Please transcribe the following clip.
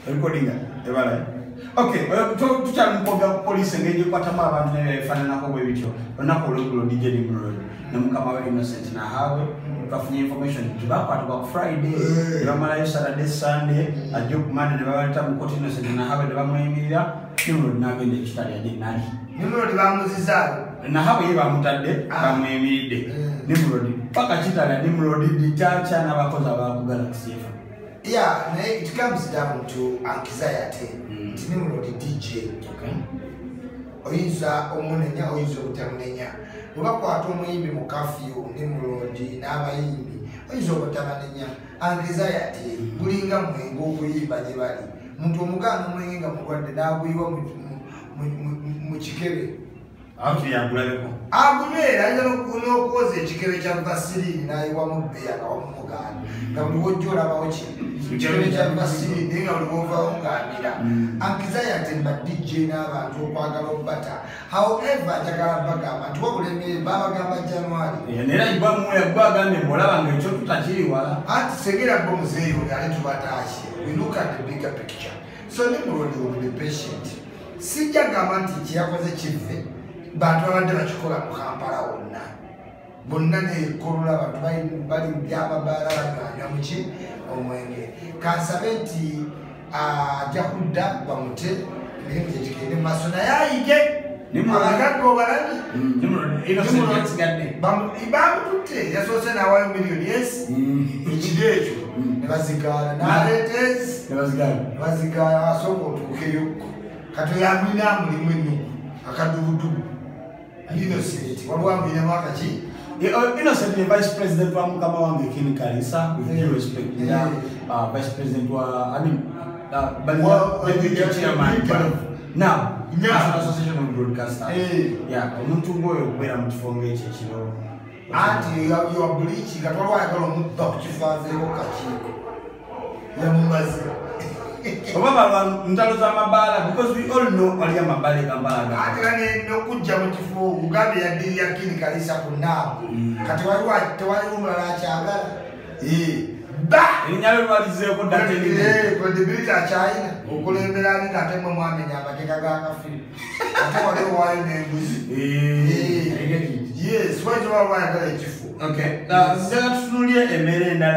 Recording ebala. Okay, tukyali mu police engeri ekwatamu abantu nebifaananako bwe bityo. Olunaku olweggulo DJ Nimrod ne mukama we Innocent Nahawe twafunye information nti bakwatibwa ku Friday ne bamalayo Saturday, Sunday, ajja ku Monday ne babaleeta mu kooti. Innocent Nahawe ne bamweyimirira, Nimrod n'agenda ekitali ajje nali. Nimrod bamuzizaayo. Nahawe ye bamutadde, bamweyimiridde. Nimrod paka Kitalya, Nimrod dikyakya n'abakozi abaku Galaxy FM. Yeah, naye it comes down to anxiety. Nti Nimrod DJ. Oyinza omunenya, oyinza obutamunenya. Bwe bakwata omuyimbi mu curfew, Nimrod n'abayimbi, oyinza obutabanenya. Anxiety gulinga mwenge okuyimba gye bali. Muntu omugaana omwenge nga mulwadde n'aguyiwa mu kikebe. Akiri yagulabeko. Agunywera, ayinza n'okwoza ekikebe kya Vaseline n'ayiwamu bbeya nga wamumugaana. Nga buli wojja olabawo ki? Ekikebe kya Vaseline, naye nga buli wovawo ng'amira. Anxiety ba DJ n'abantu okwagala obbata. However, njagala bagamba nti wabula emirimu babagamba January. Naye gwagambye bw'olaba nga ekyo tutakiri wala. Anti segera bo muzeeyi oyo ate tubataaki. We look at the bigger picture. So Nimrod will be patient. Sijja gamba nti kyeyakoze kive. Bantu babadde bakikola mu Kampala wonna. Bonna nekolola abantu bali mu byamabaala banywanywa muki omwenge. Kansabe nti ajja kudda bamute emirimu gye gigende mu maaso naye ayige. Abagagga obalabye. Innocent yasigadde. Bamututte yasoose n'awaayo miliyoni esi ekiro ekyo ne bazigaana n'aleeta ezi Ne bazigaana. Ne bazigaana asooka otuukeyokko kati oyo amulina amulimu ennugu akadubudubu Innocent waliwo amulinamu akaki. Innocent ye vice president wa mukama wange Kin Kalisa, with due respect. Vice president wa, I mean, deputy chairman now National Association of Broadcasters. Yeah, omuntu ng'oyo okubeera mu kifo ng'ekyo ekiro. Anti you are bleaching kati waliwo ayagala omubba ku kifo aveeko kakiiko yamumaze. Oba balwa ntalo z'amabaala, because we all know waliyo amabaala e Kampala. Ate era n'okujja mu kifo ogambye yaddirira Kin Kalisa ku naabu. Kati tewaliwo omulala akyagala. Ba! Erinnya lyo lwalizeeko dda terimu. Credibility akyalina okulembera ani ate mwe mwamenya amateeka ga curfew. Ate wali owaayo n'embuzi. Yes, wayinza oba wayagala ekifo. Okay. Njagala tutunuulire embeera endala.